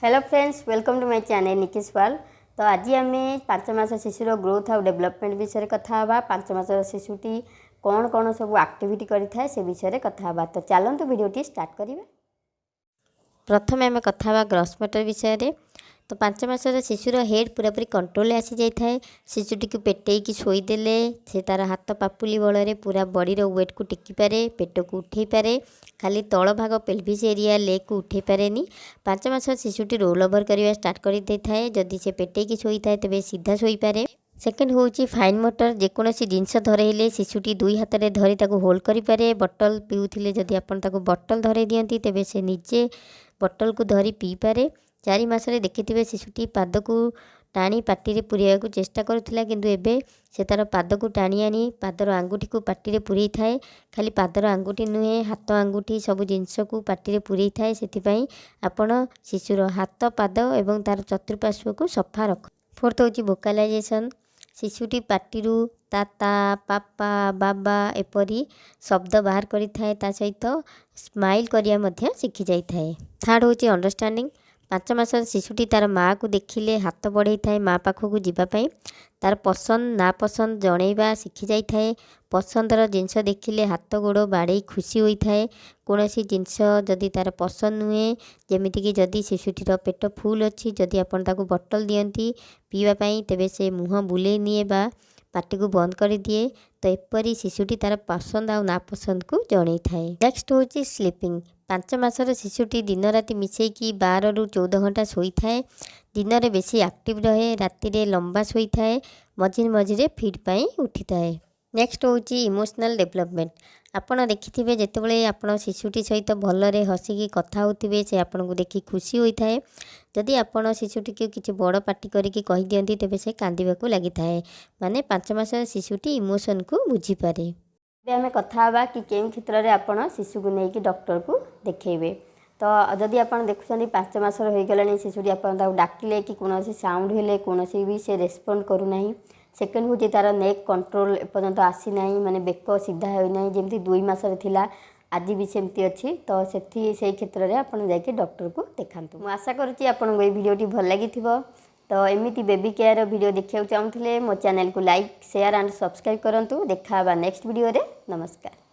Hello friends, welcome to my channel Niki's World. ତ ଆଜି ଆମେ 5 ମାସ ଶିଶୁର ଗ୍ରୋଥ୍ ଆଉ ଡେଭଲପମେଣ୍ଟ ବିଷୟରେ କଥା ହେବା। 5 ମାସର ଶିଶୁଟି କ'ଣ କ'ଣ ସବୁ ଆକ୍ଟିଭିଟି କରିଥାଏ, ସେ ବିଷୟରେ କଥା ହେବା। ତ ଚାଲନ୍ତୁ, ଭିଡ଼ିଓଟି ଷ୍ଟାର୍ଟ କରିବା। ପ୍ରଥମେ ଆମେ କଥା ହେବା ଗ୍ରସ୍ ମୋଟର ବିଷୟରେ। ତ 5 ମାସର ଶିଶୁର ହେଡ଼୍ ପୁରାପୁରି କଣ୍ଟ୍ରୋଲରେ ଆସିଯାଇଥାଏ। ଶିଶୁଟିକୁ ପେଟେଇକି ଶୋଇଦେଲେ ସେ ତା'ର ହାତ ପାପୁଲି ବଳରେ ପୁରା ବଡ଼ିର ୱେଟ୍କୁ ଟେକିପାରେ, ପେଟକୁ ଉଠେଇ ପାରେ। ଖାଲି ତଳ ଭାଗ, ପେଲଭିସ୍ ଏରିଆ, ଲେଗ୍କୁ ଉଠେଇ ପାରେନି। 5 ମାସ ଶିଶୁଟି ରୋଲ୍ ଓଭର୍ କରିବା ଷ୍ଟାର୍ଟ କରିଦେଇଥାଏ। ଯଦି ସେ ପେଟେଇକି ଶୋଇଥାଏ, ତେବେ ସିଧା ଶୋଇପାରେ। ସେକେଣ୍ଡ ହେଉଛି ଫାଇନ୍ ମୋଟର। ଯେକୌଣସି ଜିନିଷ ଧରେଇଲେ ଶିଶୁଟି ଦୁଇ ହାତରେ ଧରି ତାକୁ ହୋଲ୍ଡ କରିପାରେ। ବଟଲ ପିଉଥିଲେ ଯଦି ଆପଣ ତାକୁ ବଟଲ ଧରେଇ ଦିଅନ୍ତି, ତେବେ ସେ ନିଜେ ବଟଲକୁ ଧରି ପିଇପାରେ। 4 ମାସରେ ଦେଖିଥିବେ, ଶିଶୁଟି ପାଦକୁ ଟାଣି ପାଟିରେ ପୁରେଇବାକୁ ଚେଷ୍ଟା କରୁଥିଲା, କିନ୍ତୁ ଏବେ ସେ ତା'ର ପାଦକୁ ଟାଣି ଆଣି ପାଦର ଆଙ୍ଗୁଠିକୁ ପାଟିରେ ପୁରେଇଥାଏ। ଖାଲି ପାଦର ଆଙ୍ଗୁଠି ନୁହେଁ, ହାତ ଆଙ୍ଗୁଠି, ସବୁ ଜିନିଷକୁ ପାଟିରେ ପୁରେଇଥାଏ। ସେଥିପାଇଁ ଆପଣ ଶିଶୁର ହାତ, ପାଦ ଏବଂ ତା'ର ଚତୁଃପାର୍ଶ୍ୱକୁ ସଫା ରଖ। ଫୋର୍ଥ ହେଉଛି ଭୋକାଲାଇଜେସନ୍। ଶିଶୁଟି ପାଟିରୁ ତାତା, ପାପା, ବାବା ଏପରି ଶବ୍ଦ ବାହାର କରିଥାଏ। ତା ସହିତ ସ୍ମାଇଲ୍ କରିବା ମଧ୍ୟ ଶିଖିଯାଇଥାଏ। ଥାର୍ଡ଼ ହେଉଛି ଅଣ୍ଡରଷ୍ଟାଣ୍ଡିଂ। 5 ମାସର ଶିଶୁଟି ତା'ର ମାଆକୁ ଦେଖିଲେ ହାତ ବଢ଼େଇଥାଏ ମା' ପାଖକୁ ଯିବା ପାଇଁ। ତା'ର ପସନ୍ଦ ନାପସନ୍ଦ ଜଣେଇବା ଶିଖିଯାଇଥାଏ। ପସନ୍ଦର ଜିନିଷ ଦେଖିଲେ ହାତ ଗୋଡ଼ ବାଡ଼େଇ ଖୁସି ହୋଇଥାଏ। କୌଣସି ଜିନିଷ ଯଦି ତା'ର ପସନ୍ଦ ନୁହେଁ, ଯେମିତିକି ଯଦି ଶିଶୁଟିର ପେଟ ଫୁଲ୍ ଅଛି, ଯଦି ଆପଣ ତାକୁ ବଟଲ ଦିଅନ୍ତି ପିଇବା ପାଇଁ, ତେବେ ସେ ମୁହଁ ବୁଲେଇ ନିଏ ବା ପାଟିକୁ ବନ୍ଦ କରିଦିଏ। ତ ଏପରି ଶିଶୁଟି ତା'ର ପସନ୍ଦ ଆଉ ନାପସନ୍ଦକୁ ଜଣେଇଥାଏ। ନେକ୍ସଟ ହେଉଛି ସ୍ଲିପିଂ। 5 ମାସର ଶିଶୁଟି ଦିନ ରାତି ମିଶେଇକି 12ରୁ 14 ଘଣ୍ଟା ଶୋଇଥାଏ। ଦିନରେ ବେଶୀ ଆକ୍ଟିଭ ରହେ, ରାତିରେ ଲମ୍ବା ଶୋଇଥାଏ, ମଝିରେ ମଝିରେ ଫିଡ଼୍ ପାଇଁ ଉଠିଥାଏ। ନେକ୍ସଟ ହେଉଛି ଇମୋସନାଲ୍ ଡେଭଲପମେଣ୍ଟ। ଆପଣ ଦେଖିଥିବେ, ଯେତେବେଳେ ଆପଣ ଶିଶୁଟି ସହିତ ଭଲରେ ହସିକି କଥା ହେଉଥିବେ, ସେ ଆପଣଙ୍କୁ ଦେଖି ଖୁସି ହୋଇଥାଏ। ଯଦି ଆପଣ ଶିଶୁଟିକୁ କିଛି ବଡ଼ ପାଟି କରିକି କହିଦିଅନ୍ତି, ତେବେ ସେ କାନ୍ଦିବାକୁ ଲାଗିଥାଏ। ମାନେ 5 ମାସର ଶିଶୁଟି ଇମୋସନକୁ ବୁଝିପାରେ। ଏବେ ଆମେ କଥା ହେବା କି କେଉଁ କ୍ଷେତ୍ରରେ ଆପଣ ଶିଶୁକୁ ନେଇକି ଡକ୍ଟରକୁ ଦେଖେଇବେ। ତ ଯଦି ଆପଣ ଦେଖୁଛନ୍ତି 5 ମାସର ହୋଇଗଲାଣି ଶିଶୁଟି, ଆପଣ ତାକୁ ଡାକିଲେ କି କୌଣସି ସାଉଣ୍ଡ ହେଲେ କୌଣସି ବି ସେ ରେସ୍ପଣ୍ଡ କରୁନାହିଁ। ସେକେଣ୍ଡ ହେଉଛି ତା'ର ନେକ୍ କଣ୍ଟ୍ରୋଲ ଏପର୍ଯ୍ୟନ୍ତ ଆସିନାହିଁ, ମାନେ ବେକ ସିଧା ହେଉନାହିଁ। ଯେମିତି 2 ମାସରେ ଥିଲା, ଆଜି ବି ସେମିତି ଅଛି। ତ ସେଇ କ୍ଷେତ୍ରରେ ଆପଣ ଯାଇକି ଡକ୍ଟରକୁ ଦେଖାନ୍ତୁ। ମୁଁ ଆଶା କରୁଛି ଆପଣଙ୍କୁ ଏଇ ଭିଡ଼ିଓଟି ଭଲ ଲାଗିଥିବ। ତ ଏମିତି ବେବି କେୟାର ଭିଡ଼ିଓ ଦେଖିବାକୁ ଚାହୁଁଥିଲେ ମୋ ଚ୍ୟାନେଲକୁ ଲାଇକ୍, ସେୟାର ଆଣ୍ଡ ସବସ୍କ୍ରାଇବ୍ କରନ୍ତୁ। ଦେଖା ହେବା ନେକ୍ସଟ ଭିଡ଼ିଓରେ। ନମସ୍କାର।